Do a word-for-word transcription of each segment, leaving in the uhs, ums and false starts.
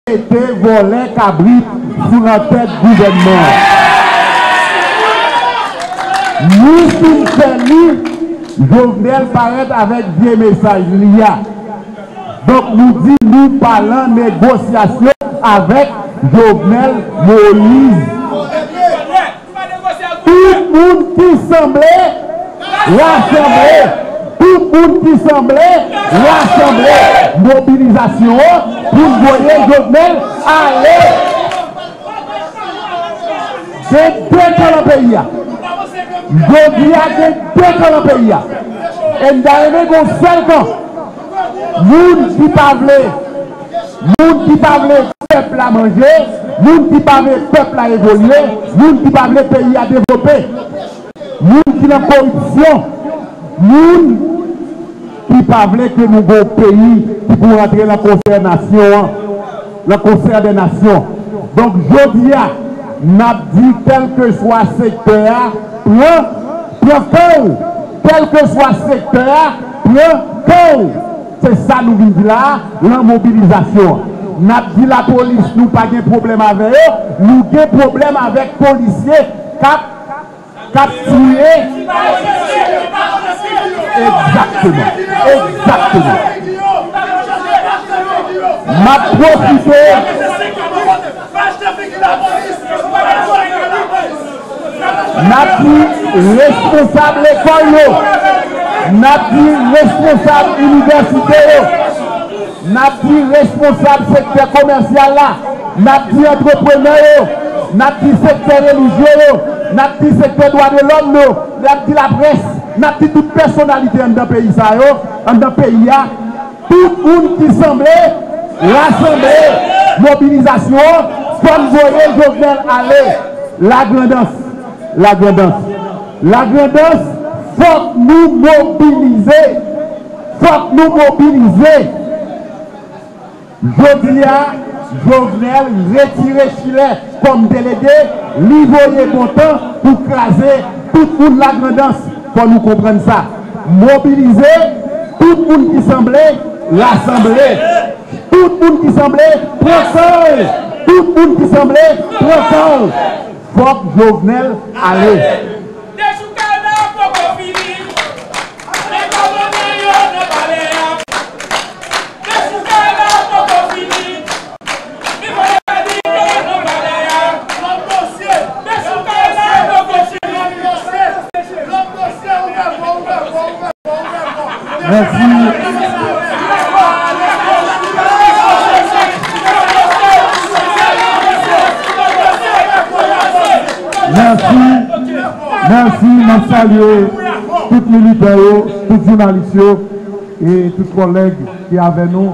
mete vòlè kabrit sou nan tèt gouvènman an. Nou fin fè li, Jovenel parèt avèk vye mesaj li a. Donk, nou di nou pa lan negosyasyon avèk Jovenel Moïse. Tout moun ki sanble, rasanble. Tout moun ki sanble, rasanble. Mobilizasyon an pou n voye Jovenel ale. Gen de kan nan peyi a. Jodi a, gen de kan nan peyi a. E m ta renmen gen yon sèl kan. Moun ki pa vle, moun ki pa vle pèp la manje, moun ki pa vle pèp la evolye, moun ki pa vle peyi a devlope, moun ki nan koripsyon, moun ki pa vle ke nou gen yon peyi ki pou rantre nan konsè nasyon an, nan konsè dè nasyon. Donk, jodi a, n ap di, kèlkeswa sektè a, pran, pran kan w, kèlkeswa sektè a, pran kan w. Se sa nou vin di la a, lan mobilizasyon an. N ap di lapolis, nou pa gen pwoblèm avè yo, nou gen pwoblèm avèk polisye k ap k ap tiye. Egzakteman. Egzakteman. M ap pwofite. N ap di responsab lekòl yo. N ap di responsab inivèsite yo. N ap di responsab sektè komèsyal la, n ap di antreprenè yo, n ap di sektè relijye yo, n ap di sektè dwa de lòm yo, n ap di laprès, n ap di tout pèsonalite anndan peyi sa yo, anndan peyi a, tout moun ki sanble, rasanble, mobilizasyon, fò n voye Jovenel ale. Lagrandans, Lagrandans, Lagrandans, fòk nou mobilize. Fòk nou mobilize. Jodi a, Jovenel retire Chilè kòm delege, li voye Bontan pou kraze tout moun Lagrandans. Fò nou konprann sa. Mobilize, tout moun ki sanble, rasanble. Tout moun ki sanble, pran kan w. Tout moun ki sanble, pran kan w. Fòk Jovenel ale. Dechoukay la poko fini. Nèg abandone yo nan palè a. Dechoukay la poko fini. Li pa radike nan palè a. Dechoukay la poko fini. Mèsi. Mèsi. Mèsi. M ap salye tout militan yo, tout jounalis yo e tout kòlèg ki avè nou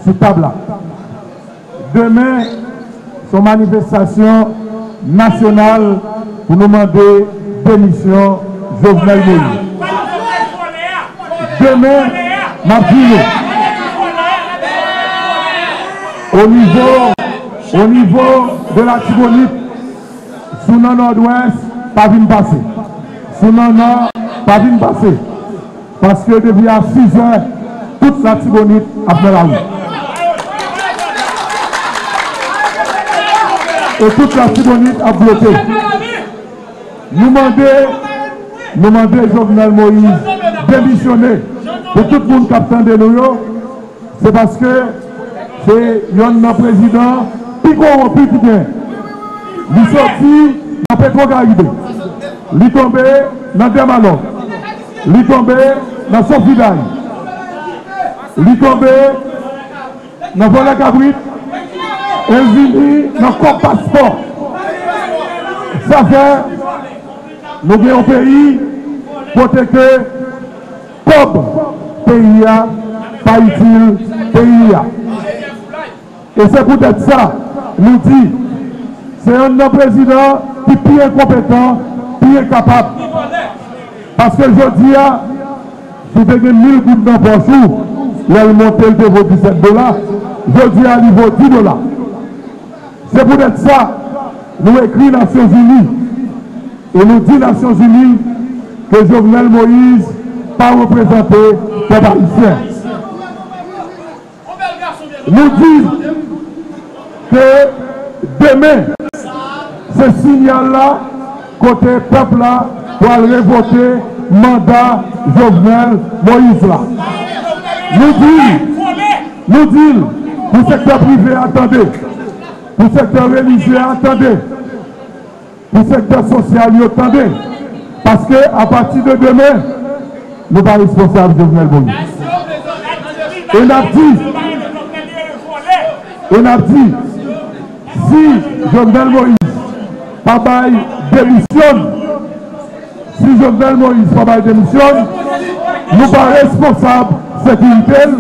sou tab la. Demen, se yon manifestasyon nasyonal pou nou mande demisyon Jovenel Moïse. Demen, m ap di nou, o nivo, o nivo de Latibonit, si w nan Nòdwès, pa vin pase. Si w nan Nò, pa vin pase. Paske depi a sizè, tout Latibonit ap nan lari. E tout Latibonit ap bloke. Nou mande, nou mande Jovenel Moïse demisyone. Pou tout moun k ap tande nou yo, se paske se yonn nan prezidan pi kowonpi ki gen. Li soti nan Petwokaribe. Li tonbe nan Dèmalòk. Li tonbe nan Sofiday. Li tonbe nan vòlè kabrit. E l vini nan kòb paspò. Sa fè nou gen yon peyi kote ke kòb peyi a pa itil peyi a. E se poutèt sa, nou di, se yonn nan prezidan ki pi enkonpetan, pi enkapab. Paske jodi a, si w te gen mil goud nan pòch ou, lè l monte, l te vo disèt dola, jodi a, li vo dis dola. Se poutèt sa, nou ekri Nasyonzini e nou di Nasyonzini ke Jovenel Moïse pa reprezante pèp ayisyen. Nou di, Ke demen, se siyal la kote pèp la pral revoke manda Jovenel Moïse la. Nou di l, nou di l, pou sektè prive a tande, pou sektè relijye a tande, pou sektè sosyal yo tande, paske apati de demen, nou pa responsab Jovenel Moïse. E n ap di, e n ap di, si Jovenel Moïse pa bay demisyon, si Jovenel Moïse pa bay demisyon, nou pa responsab sekirite l,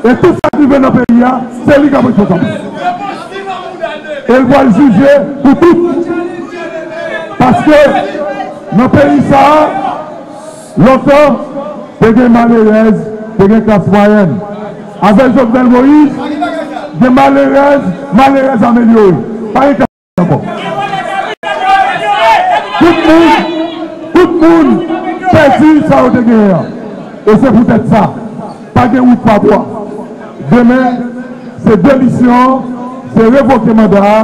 e tout sa k rive nan peyi a, se li k ap responsab. E l pral jije pou tout. Paske nan peyi sa a, lontan, te gen malerèz, te gen klas mwayèn. Avèk Jovenel Moïse, gen malerèz, malerèz amelyore. Pa gen klas ankò. Tout moun, tout moun pèdi sa yo te genyen an. E se poutèt sa, pa gen wout pa bwa. Demen, se demisyon, se revoke manda a,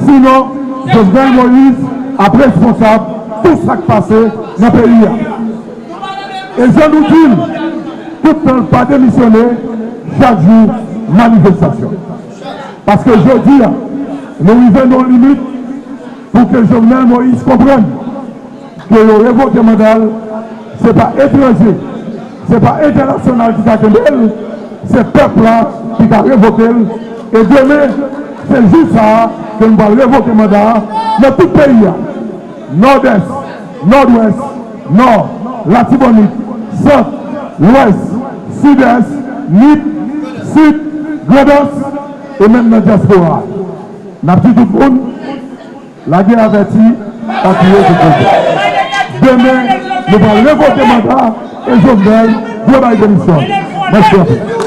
sinon, Jovenel Moïse ap responsab tout sa k pase nan peyi a. E jan nou di l, tout tan l pa demisyone, chak jou manifestasyon. Paske jodi a, nou rive nan yon limit pou ke Jovenel Moïse konprann ke yo revoke manda l, se pa etranje, se pa entènasyonal ki ka kenbe l, se pèp la ki ka revoke l. E demen, se jou sa a ke nou pral revoke manda a nan tout peyi a. Nòdès, Nòdwès, Nò, Latibonit, Sant, Lwès, Sidès, Nip, Sid, Grandans, e menm nan dyaspora a. N ap di tout moun, lagè avèti, pa tire tout moun. Demen, nou pral revoke manda e Jovenel dwe bay demisyon. Mèsi anpil.